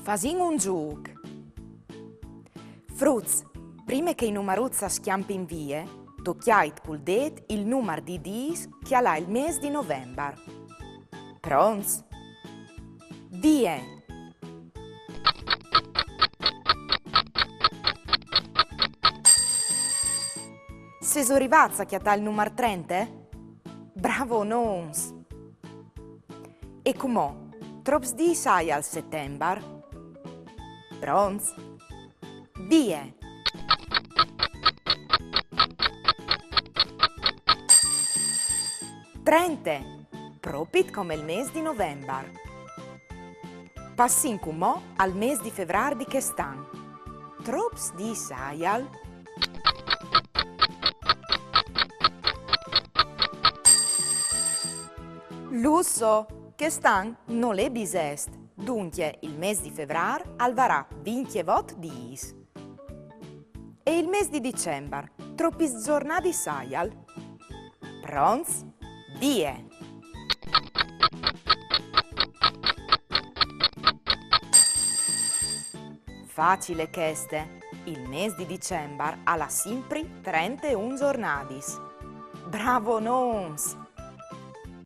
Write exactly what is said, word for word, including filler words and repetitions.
Fasìn un zûc. Fruts, prime che i numaruts a scjampin vie, tocjait cul dêt il numar di dîs che al à il mês di Novembar. Pronts? Vie! Sêso rivâts a cjatâ il numar trente? Bravonons! E cumò, trops dîs aial Setembar? Pronts? Vie! Trente! Propit come il mês di Novembar. Passìn cumò al mês di Fevrâr di chest an. Trops dîs aial? Lu so, chest an nol è bisest, duncje il mês di Fevrâr al varà vincjevot dîs. E il mês di Dicembar, tropis zornadis aial? Pronts? Vie! Facile cheste. Il mês di Dicembar al à simpri trenteun zornadis. Bravonons!